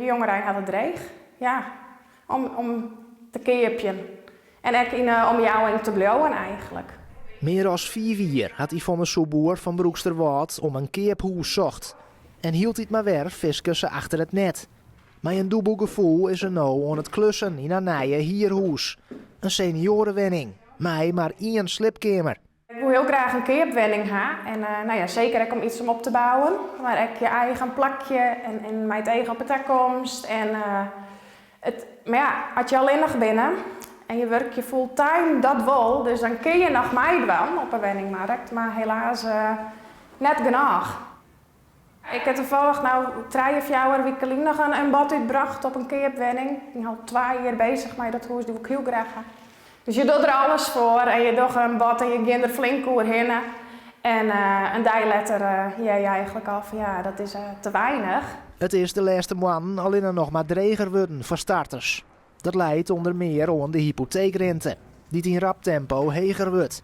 De jongerein hat it dreech, ja, om te keapjen en ek yn 'e omjouwing te bliuwen eigentlik. Mear as fiif jier hat Yvonne Soepboer fan Broeksterwâld om in keaphûs socht. En hieltyd mar wer fiske se achter it net. Mei in dûbel gefoel is se no oan it klussen yn har nije hierhûs. In senioarewenning, mei mar ien sliepkeamer. Ik woe hiel graach in keapwenning ha en no ja, seker ek om iets om op te bouwen, mar ek je eigen plakje en mei it each op 'e takomst. En it, mar ja, as je allinnich binne en je wurkje fulltime, dat wol, dus dan kinne je noch meidwaan op 'e wenningmarkt, mar helaas net genôch. Ik ha tafallich no trije, fjouwer wike lyn noch in bod útbrocht op in keapwenning. Ik bin al twa jier beuzich mei dat hûs, dy wol ik hiel graach ha. Dus je dogge der alles foar en je dogge in bod en je gean der flink oerhinne. En in dei letter hear je eigentlik al fan ja, dat is te weinich. It is de lêste moannen allinne noch mar dreger wurden foar starters. Dat leit ûnder mear oan de hypoteekrinte, dy't yn rap tempo heger wurdt.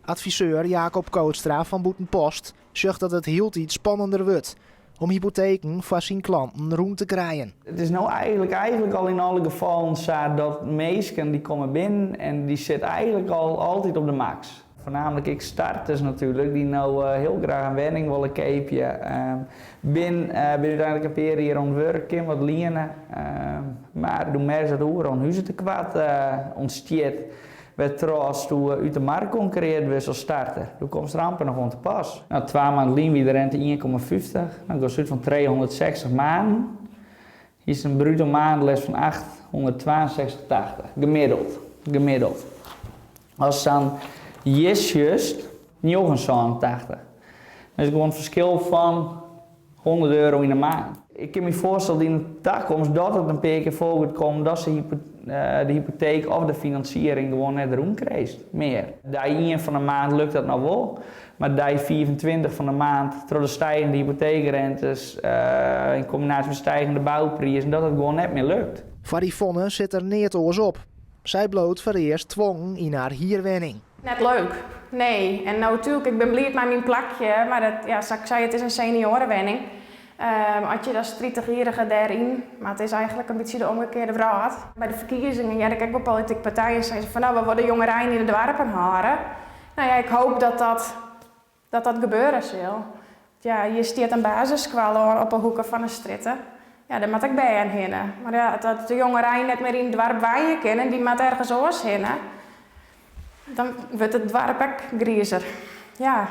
Adviseur Jacob Kootstra fan Bûtenpost sjocht dat it hieltyd spannender wurdt om hypoteken foar syn klanten rûn te krijen. It is no eigentlik eigentlik al yn alle gefallen sa dat minsken dy komme binnen en dy sitte eigentlik al altyd op de maks. Foarnaamlik ek starters natuerlik, dy't no hiel graach in wenning wolle keapje. Bin bin úteinlik in pear jier oan it wurk, kin wat liene, mar doe merkst dat oeral in huzetekoart ûntstiet. Wêrtroch asto út de markt konkurreard wurdst as starter. Do komst der amper noch oan te pas. No, twa maand lyn wie de rente 1,50. No goest út fan 360 maanden. Hiest in bruto maandles fan 862,80. Gemiddeld. Gemiddeld. Ast dan hjir sjochst, 9,87. Dat is gewoan in ferskil fan 100 euro yn 'e maand. Ik kin my foarstelle dat yn 'e takomst dat it in pear kear foar giet kommen dat se de hypoteek of de finansiering gewoan net rûn krijst mear. Dei ien fan 'e maand lukt dat noch wol, mar dei 25 fan 'e maand troch de stijgende hypoteekrentes yn kombinaasje mei stijgende bouprizen dat it gewoan net mear lukt. Foar Yvonne sit der neat oars op. Sy bliuwt foarearst twongen yn har hierwenning. Net leuk, nee. En no natuerlik, ik bin bliid mei myn plakje, mar it, ja, sa't ik sei, it is in senioarewenning. As je as tritichjierrige dêryn, mar it is eigentlik in bytsje de omgekearde wrâld. By de ferkiezingen hearde ik ek wol politike partijen sizzen fan no, we wolle de jongerein yn de doarpen hâlde. No ja, ik hoop dat dat, dat dat gebeure sil. Ja, hjir stiet in basisskoalle op 'e hoeke fan 'e strjitte. Ja, dêr moat ek bern hinne. Mar ja, as de jongerein net mear yn it doarp wenje kin en dy moat ergens oars hinne, dan wurdt it doarp ek grizer. Ja.